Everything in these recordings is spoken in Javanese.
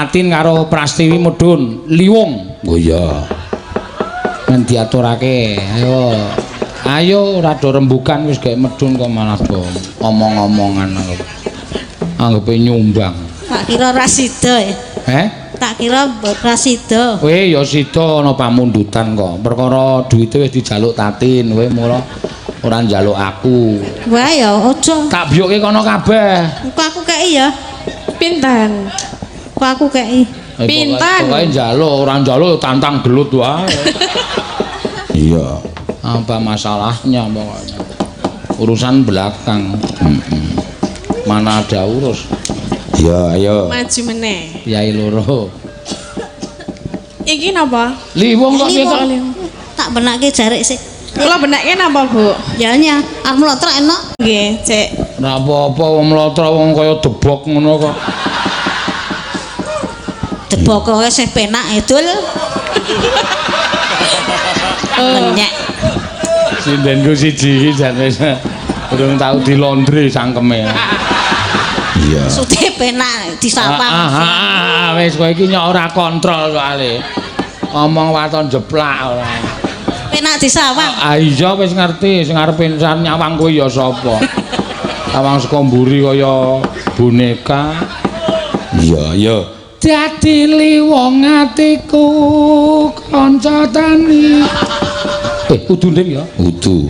Tatin karo Prastiwi mudhun liwung. Oh iya. Men diaturake. Ayo. Ayo ora do rembukan wis gawe medhun kok malah do omong-omongan. Anggepe nyumbang. Tak kira ra sida ya. Heh? Tak kira ra sida. Kowe ya sida ana pamundutan kok. Perkara duwite wis dijaluk Tatin, kowe mula ora njaluk aku. Wah ya aja. Tak biyokke kono kabeh. Engko aku kei ya. Pinten? Engko aku kei. Pinten? Pokoke njaluk, ora njaluk tantang gelut wae. Iya. Apa masalahnya pokoknya? Urusan belakang. Mana ada urus. Iya, ayo. Maju meneh. Yai loro. Iki napa? Liwung kok piye kok? Tak benake jarik sik. Kula benake napa, Bu? Ya nya, arep mlotro enak. Nggih, Cek. Ora apa-apa wong mlotro wong kaya debok ngono kok. Debok kowe sih penak edul. Menyek. Sindenku siji iki jan wis urung tau di laundry cangkeme. Iya. Sute penak disawang. Wis kowe iki nyok ora kontrol soalé. Omong waton jeplak ora. Penak disawang. Ah iya wis ngerti sing arep nyawang kowe ya sapa. Awang saka mburi kaya boneka. Iya, iya. Dadi liwung atiku kanca tani. Kudu nding ya? Kudu.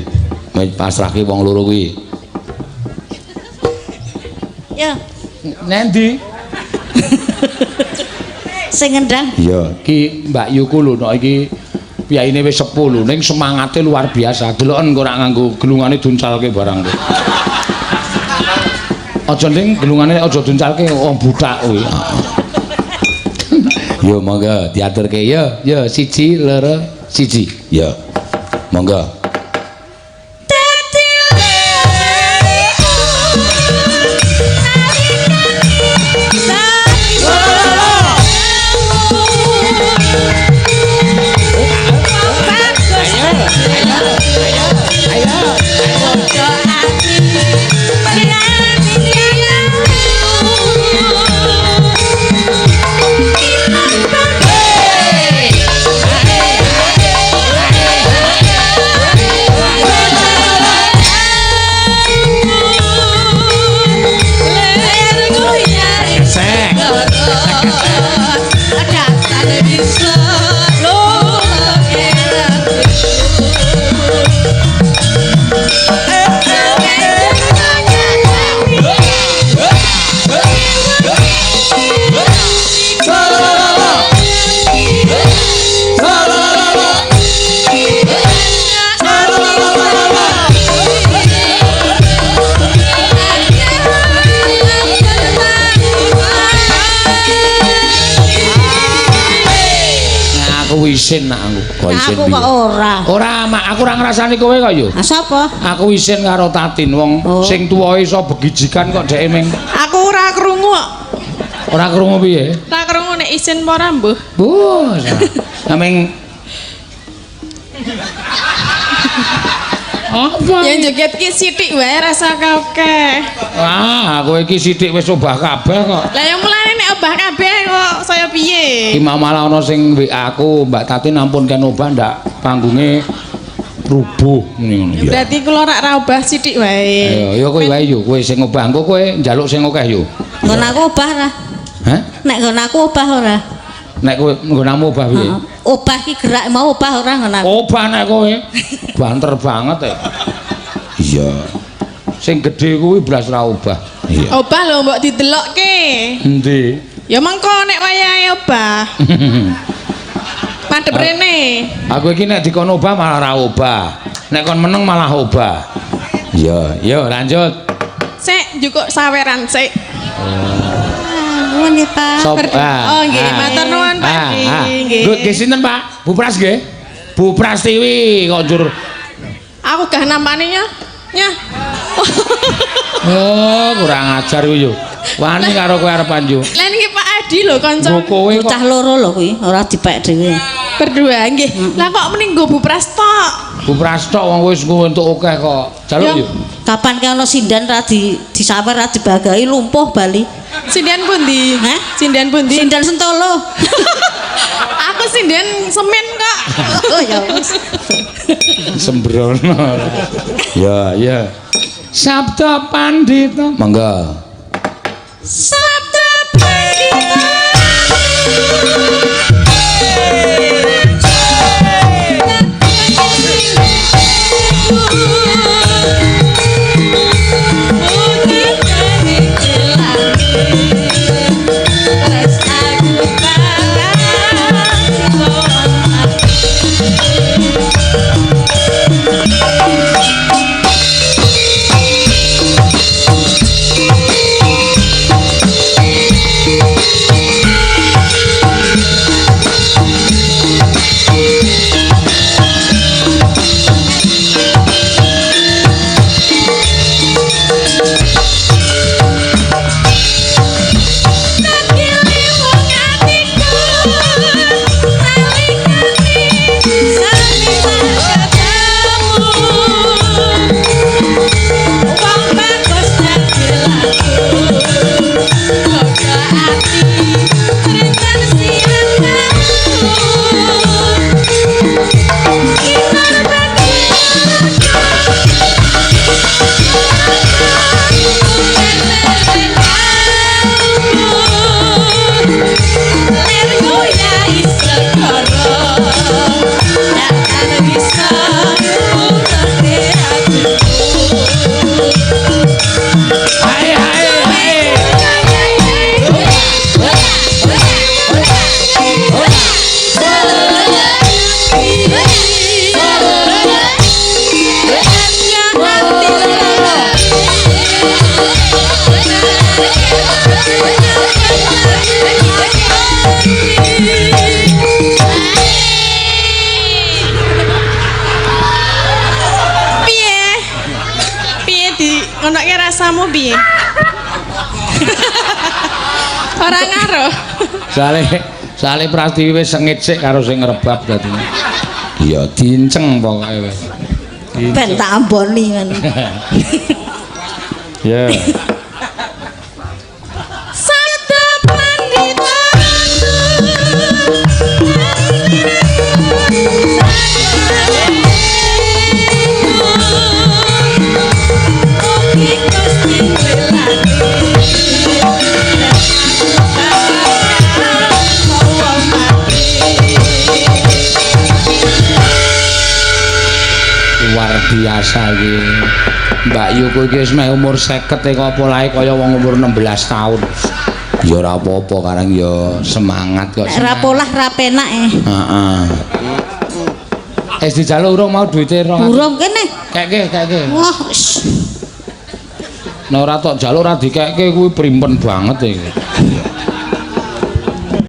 Wis pasrahke wong loro kuwi. Ya. Nendi? Sing ngendang. Iya, iki Mbak Yuku lho nek iki piyaine wis sepuh lho ning semangate luar biasa. Deloken kok ora nganggo gelungane duncalke barang kuwi. Aja ning gelungane aja duncalke wong buthak kuwi. Yo monggo diaturke yo, yo 1 2 1. Yo. Monggo. Isin nak aku. Kok isin. Aku kok ora. Ora, mak aku ora ngrasani kowe kok yo. Ha sapa? Aku isin karo Tatin wong sing tuwa iso begijikan kok dheke meng. Aku ora krungu kok. Ora krungu piye? Ora krungu nek isin apa ora mbuh. Bu. Nameng apa? Yang joget ki sithik wae rasa akeh. Wah, kowe iki sithik wis obah kabeh kok. Lah ya mulane nek obah kabeh kok saya piye? Iki malah ana sing WA aku, Mbak Tatin ampun ken obah ndak panggunge rubuh ngene ngono. Ya berarti kula rak ra obah sithik wae. Ayo, ya kowe wae yo, kowe sing obah engko kowe njaluk sing akeh yo. Nggon aku obah ora? Hah? Nek nggon aku obah ora? Nek kowe nggonamu obah piye? Obah ki gerak mau obah ora nggon aku. Obah nek kowe. Banter banget e. Iya. Sing gedhe kuwi blas ra obah. Iya. Obah lho mbok didelokke. Endi? Ya mengko nek wayahe obah. Madhep rene. Aku iki nek dikon obah malah ra obah. Nek kon meneng malah obah. Iya, yo lanjut. Sik njukuk saweran sik. Nuwun ya, Pak. Oh nggih, matur nuwun Pak. Nggih. Nggih sinten, Pak? Bu Pras nggih. Bu Prastiwi kok njur. Aku gah nampane nya. Nya. Oh, kurang ajar kuwi yo. Wani karo kowe arepan yo. Lah niki Pak Adi lho kanca. Kowe kok bocah loro lho kuwi, ora dipek dhewe. Berdua nggih. Lah kok mending nggo Bu Prasto? Bu Prasto wong wis entuk akeh kok. Jaluk yo. Kapan ki ana sinden ra di disawer ra dibagai lumpuh bali. Sinden pundi? Hah? Sinden pundi? Sinden Sentolo. Aku sinden semen kok. Oh ya wis. Sembrono. Ya, ya. Sabda Pandita. Monggo. Sabda Pandita. Hai hai hai. Piye? Piye di ngonoke rasamu piye? Ora ngaruh. Sale Prastiwi wis sengit sik karo sing ngrebab dadi. Iya, dinceng pokoke wis. Ben tak amboni kan. Ya. Sabda Pandita. Luar biasa iki. Mbak Yuku iki wis meh umur 50 e kok polahe kaya wong umur 16 tahun. Ya ora apa-apa karang ya semangat kok. Nek ra polah ra penak eh. Heeh. Wis dijaluk urung mau duwite 200. Burung kene. Keke, keke. Wah, wis. Nek ora tok jaluk ora dikeke kuwi primpen banget iki.